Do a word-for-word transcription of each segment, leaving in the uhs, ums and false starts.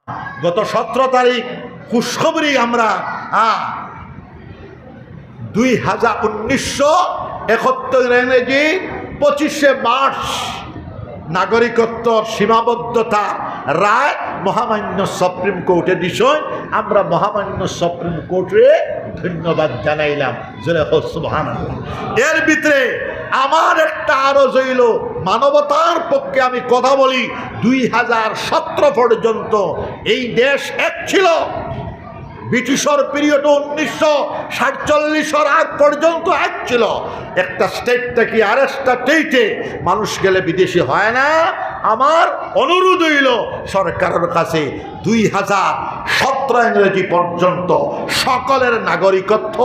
গত সতেরো তারিখ খুশখবরি আমরা, হ্যাঁ, দুই হাজার উনিশশো একাত্তর ইংরেজি পঁচিশে মার্চ নাগরিকত্ব সীমাবদ্ধতা রায় মহামান্য সুপ্রিম কোর্টে দিছইন। আমরা মহামান্য সুপ্রিম কোর্টরে ধন্যবাদ জানাইলাম। জোরে কও সুবহানাল্লাহ। এর ভিতরে আমার একটা আরজ অইল, মানবতার পক্ষে আমি কথা বলি। দুই হাজার সতেরো পর্যন্ত এই দেশ এক ছিল, ব্রিটিশর পিরিয়ড উনিশশো সাতচল্লিশর আগ পর্যন্ত এক ছিল। একটা স্টেট থাকি আর একটা স্টেটে মানুষ গেলে বিদেশি হয় না। আমার অনুরোধ অইল সরকারের কাছে, দুই হাজার সতেরো ইংরেজি পর্যন্ত সকলের নাগরিকত্ব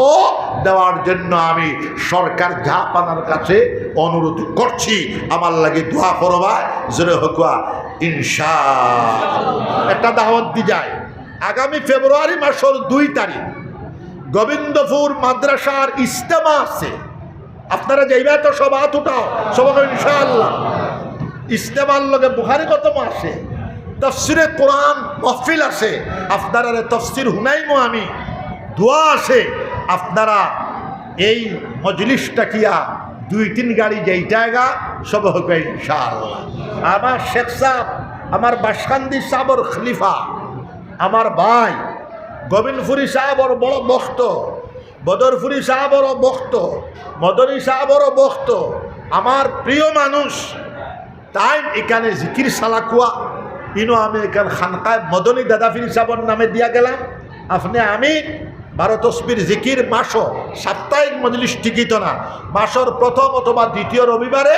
দেওয়ার জন্য আমি সরকার জাহাপানার কাছে অনুরোধ করছি। আমার লাগি দোয়া করবা, জোরে কও ইনশাআল্লাহ। একটা দাওয়াত দি যাই, আগামী ফেব্রুয়ারি মাসর দুই তারিখ গোবিন্দপুর মাদ্রাসার ইজতেমা আছে। আপনারা যাইবা তো? সব আত উঠাও, সব কও ইনশাআল্লাহ। ইজতেমার লগে বুখারি খতম আছে, তফসিরে কোরআন মাহফিল আছে, আপনারারে তফসির হুনাইমু আমি, দোয়া আছে। আপনারা এই মজলিস ডাকিয়া দুই তিন গাড়ি যাইতায়গা, সব কও ইনশাআল্লাহ। আমার শেখ সাহেব, আমার বাসকান্দি সাহেবর খলিফা, আমার ভাই, গোবিন্দপুরি সাহেবর বড় ভক্ত, বদরপুরি সাহেবরও ভক্ত, মদনী সাহেবরও ভক্ত, আমার প্রিয় মানুষ। তাইন ইখানে জিকির চালাউক্কা, ইনো আমি ইখান খানকায় মদনী দাদাফির সাহেবর নামে দিয়া গেলাম। আপনে আমি বারো তসবির জিকির মাসো, সাপ্তাহিক মজলিস টিকিত না, মাসর প্রথম অথবা দ্বিতীয় রবিবারে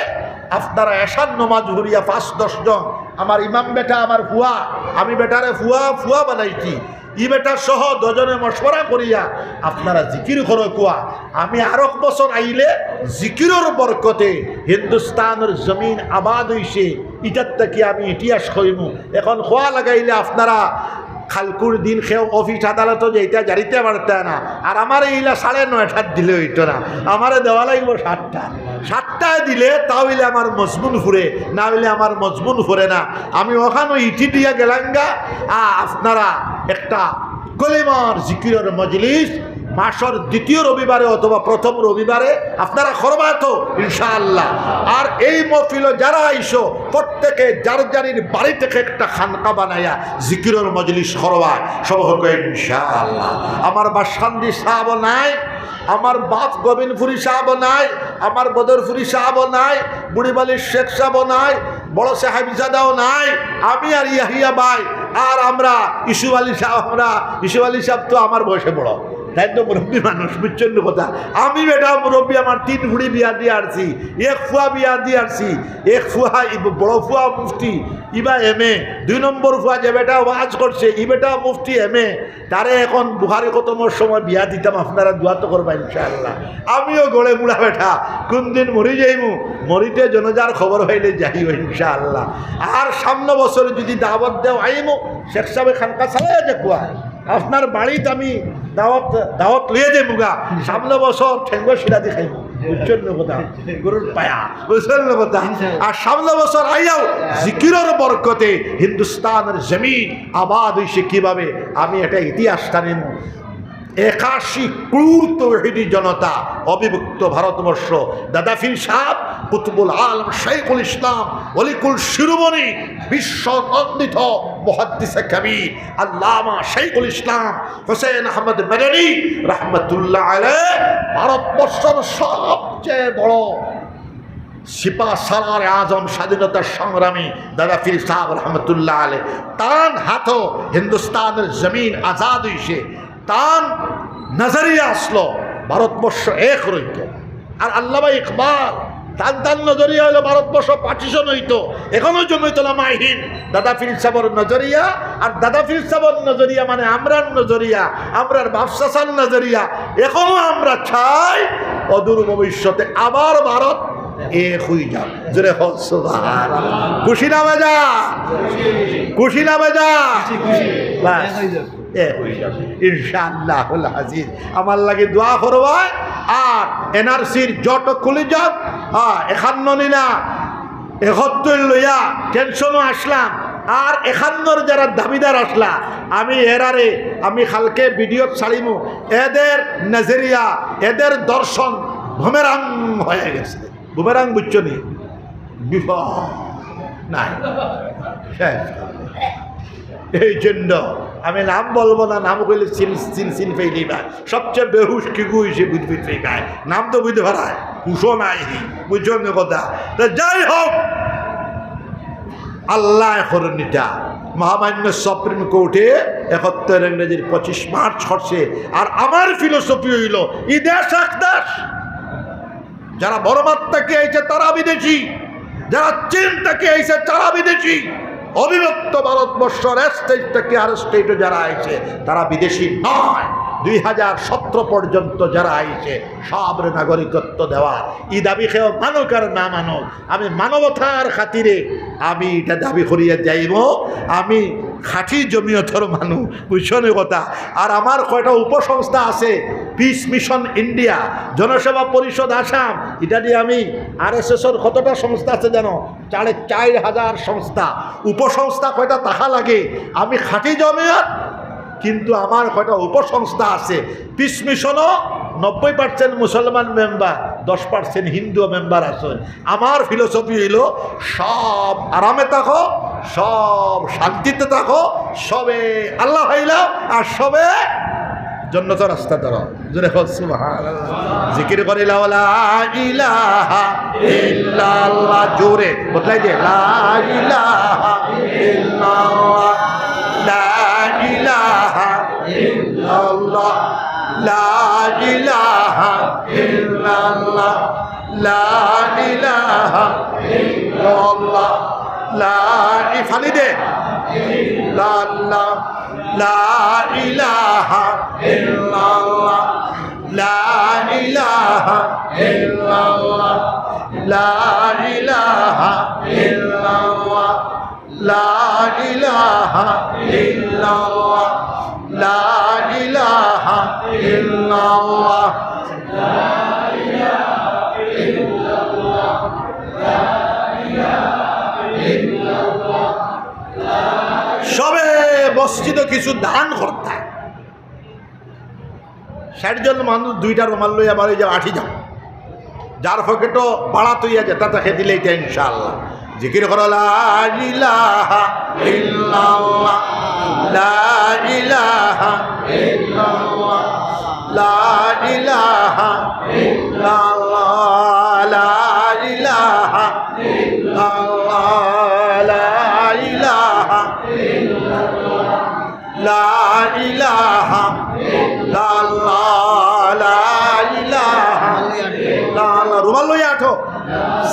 আপনারা এশার নমাজ পড়িয়া পাঁচ দশ জন, আমার ইমাম বেটা, আমার ফুয়া, আমি বেটারে ফুয়া, ফুয়া বানাইছি, ই বেটা সহ দুজনে মশওয়ারা করিয়া আপনারা জিকির করউক্কা। আমি আরক বছর আইলে জিকিরর বরকতে হিন্দুস্তানর জমিন আবাদ অইছে, ইটার থাকি আমি ইতিহাস কইমু। এখন কওয়া লাগাইলে আপনারা কাইলকুর দিন কেউ অফিস আদালতো যাইতা যাইতে পারতা না, আর আমারে ইলা সাড়ে নয়টাত দিলে অইতো না, আমারে দেওয়া লাগবো সাতটা। সাতটায় দিলে তা অইলে আমার মজমুন ফুরে, না অইলে আমার মজমুন ফুরে না। আমি অখানো ইতি দিয়া গেলামগা। আ, আপনারা একটা কলিমার জিকিরর মজলিস মাসর দ্বিতীয় রবিবারে অথবা প্রথম রবিবারে আপনারা করবা তো ইনশাআল্লাহ। আর এই মহফিলো যারা আইছো, প্রত্যেকে যার যারির বাড়ি থাকি একটা খানকা বানাইয়া জিকিরর মজলিস করবা, সব কও ইনশাআল্লাহ। আমার বাসকান্দি সাহেবও নাই, আমার বাপ গোবিন্দপুরি সাহেবও নাই, আমার বদরপুরি সাহেবও নাই, বুড়িবালির শেখ সাহেবও নাই, বড় সাহেবজাদাও নাই, আমি আর ইয়াহিয়া ভাই, আর আমরা ইসুফ আলী সাহেব, আমরা ইসুফ আলী সাহেব তো আমার বয়সে বড়, তাইন তো মুরব্বী মানুষ, বুঝছইন নি কথা? আমি বেটা মুরব্বী, আমার তিন ফুড়ি বিয়া দিয়া আরছি, এক ফুয়া বিয়া দিয়া আরছি, এক ফুয়া, ই বড় ফুয়া মুফতি, ইবা এম এ, দুই নম্বর ফুয়া যে বেটা ওয়াজ করছে, ই বেটা মুফতি এম এ, তারে এখন বুখারি খতমর সময় বিয়া দিতাম, আপনারা দোয়া তো করবা ইনশাআল্লাহ। আমিও গড়ে বুড়া বেটা, কুন দিন মরি যাইমু, মরিতে জনাজার খবর পাইলে যাইও ইনশাআল্লাহ। আর সামনে বছর যদি দাওয়াত দেও আইমু, শেখ সাহেব খানকা চালাইয়া দেখবা, আপনার বাড়িত আমি দাওয়াত, দাওয়াত লইয়া যাইমুগা। সামনে বছর ঠেঙ্গো শিরা দি খাইমু, বুঝছইন নি কথা? গরুর পায়া, বুঝছইন নি কথা? আর সামনে বছর আইয়াও জিকিরর বরকতে হিন্দুস্তানর জমিন আবাদ অইছে কিভাবে, আমি এটা ইতিহাস টানিমু। একাশি ক্রোড় তৌহিদি জনতা, অবিভক্ত ভারতবর্ষ, দাদা পীর সাহেব, কুতুবুল আলম শেখুল ইসলাম, অলিকুল শিরোমণি, বিশ্বনন্দিত মুহাদ্দিসে কবির আল্লামা শেখুল ইসলাম হুসেন আহমদ মদনী রহমতুল্লাহ আলাইহি, ভারতবর্ষর সবচেয়ে বড় সিপাহ সালারে আজম, স্বাধীনতা সংগ্রামী দাদা পীর সাহেব রহমতুল্লাহ আলাইহি, তান হাতো হিন্দুস্তানর জমিন আজাদ অইছে, তান নজরিয়া আছলো ভারতবর্ষ এক রইতো। আর আল্লামা ইকবাল, তান তান নজরিয়া অইলো ভারতবর্ষ পার্টিশন অইতো, এখনো জমিয়তুল উলামায়ে হিন্দ। দাদা পীর সাহেবর নজরিয়া আর দাদা পীর সাহেবর নজরিয়া মানে আমরার নজরিয়া, আমরার বাপ চাচার নজরিয়া। এখনো আমরা চাই অদূর ভবিষ্যতে আবার ভারত এক অই যাক। জোরে কও সুবহানাল্লাহ। খুশি না বেজার? খুশি না বেজার? বাস, এক অই যাক ইনশাআল্লাহুল আজিজ। আমার লাগি দোয়া করবা। আর এনআরসির জট খুলি যাক, হ্যাঁ, একান্ন নি না, একাত্তর লইয়া টেনশনো আছলাম, আর একান্নর যারা দাবিদার আছলা, আমি এরারে, আমি কালকে ভিডিও ছাড়িমু, এদের নজরিয়া, এদের দর্শন বুমেরাং হয়ে গেছে। বুমেরাং বুঝছো নি? বিপদ নাই। শেষ। এই জন্য আমি নাম বলবো না, নাম কইলে চিন চিন চিন পেয়ে দিবা। সবচেয়ে বেহুশ কিগু অইছে বুঝবি তুই ভাই, নাম তো বুঝতে পারায়, হুশও নাই, বুঝছো নি কথা? তো যাই হোক, আল্লাহ করুন এটা। মহামান্য সুপ্রিম কোর্টে একাত্তর ইংরেজির পঁচিশ মার্চ করছে। আর আমার ফিলোসফি হইল, ই দেশ এক দেশ। যারা বর্মার থেকে আইছে তারা বিদেশি, যারা চীন থেকে আইছে তারা বিদেশি। অবিভক্ত ভারতবর্ষর স্টেট থেকে আর স্টেটে যারা আইছে তারা বিদেশি নয়। দুই হাজার সতেরো পর্যন্ত যারা আইছে সবরে নাগরিকত্ব দেওয়া। ই দাবি কেউ মানুক আর না মানুক, আমি মানবতার খাতিরে আমি এটা দাবি করিয়া যাইব। আমি খাঁটি জমিয়তর মানুষ, বুঝছো নি কথা? আর আমার কয়টা উপসংস্থা আছে, পিস মিশন ইন্ডিয়া, জনসেবা পরিষদ আসাম, এটা দিয়ে আমি আরএসএসর কতটা সংস্থা আছে জানো? সাড়ে চার হাজার সংস্থা। উপসংস্থা কয়টা থাকা লাগে? আমি খাঁটি জমিয়ত, কিন্তু আমার কয়টা উপসংস্থা আছে। পিস মিশনও নব্বই পার্সেন্ট মুসলমান মেম্বার, দশ পার্সেন্ট হিন্দু মেম্বার আছে। আমার ফিলোসফি হইল, সব আরামে থাকো, সব শান্তিতে থাকো, সবে আল্লাহ পাইলাও আর সবে জন্নতর রাস্তা ধরো। জোরে হোক সুবহানাল্লাহ। জিকির করি লা ইলাহা ইল্লাল্লাহ, জোরে বদলাই দে, লা ইলাহা ইল্লাল্লাহ, লা ইলাহা ইল্লাল্লাহ, লা ইলাহা ইল্লাল্লাহ, লা ইলাহা ইল্লাল্লাহ, লা ই-, ফালি দে, ইল্লাল্লাহ, লা ইলাহা ইল্লাল্লাহ, লা ইলাহা ইল্লাল্লাহ, লা ইলাহা ইল্লাল্লাহ, লা ইলাহা ইল্লাল্লাহ, লা ইলাহা ইল্লাল্লাহ। সবে মসজিদো কিছু দান করতা। ষাট জন মানুষ দুইটা রুমাল লইয়া বাড়ি যাও, আটি যাও। যার পকেটো বাড়া তৈয়া যেটা তাকে দিলে এটা ইনশাআল্লাহ। জিকির করো, লা ইলাহা ইল্লাল্লাহ, লা ইলাহা ইল্লাল্লাহ, লা ইলাহা ইল্লাল্লাহ, লা ইলাহা ইল্লাল্লাহ, লা ইলাহা ইল্লাল্লাহ, লা ইলাহা ইল্লাল্লাহ, লা ইলাহা ইল্লাল্লাহ। রুমাল লইয়া আটো।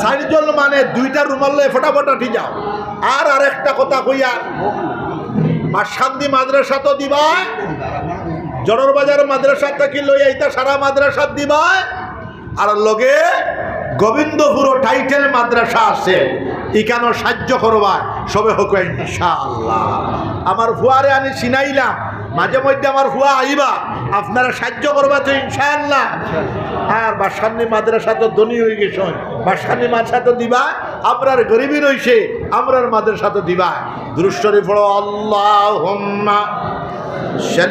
চাইরজন মানে দুইটা রুমাল লইয়া ফটাফট আটি যাও। আর আরেকটা কথা কইয়া, বাসকান্দি মাদ্রাসা তো দিবায়, জোহর বাজার মাদ্রাসা থাকি লইয়া ইতা সারা মাদ্রাসা দিবায়। আর লগে গোবিন্দপুরও টাইটেল মাদ্রাসা আছে, ইখানো সাহায্য করবা, সবে হোক ইনশাআল্লাহ। আমার ফুয়ারে আমি চিনাইলাম, মাঝে মধ্যে আমার ফুয়া আইবা, আপনারা সাহায্য করবা তো ইনশাআল্লাহ। আর বাসকান্দি মাদ্রাসা তো ধনী হয়ে গেছে, বাসকান্দি মাদ্রাসা তো দিবা, আমরার গরিবি রইছে, আমরার মাদ্রাসা তো দিবা। দুরূদ শরীফ পড়ো, আল্লাহুম্মা সাল্লি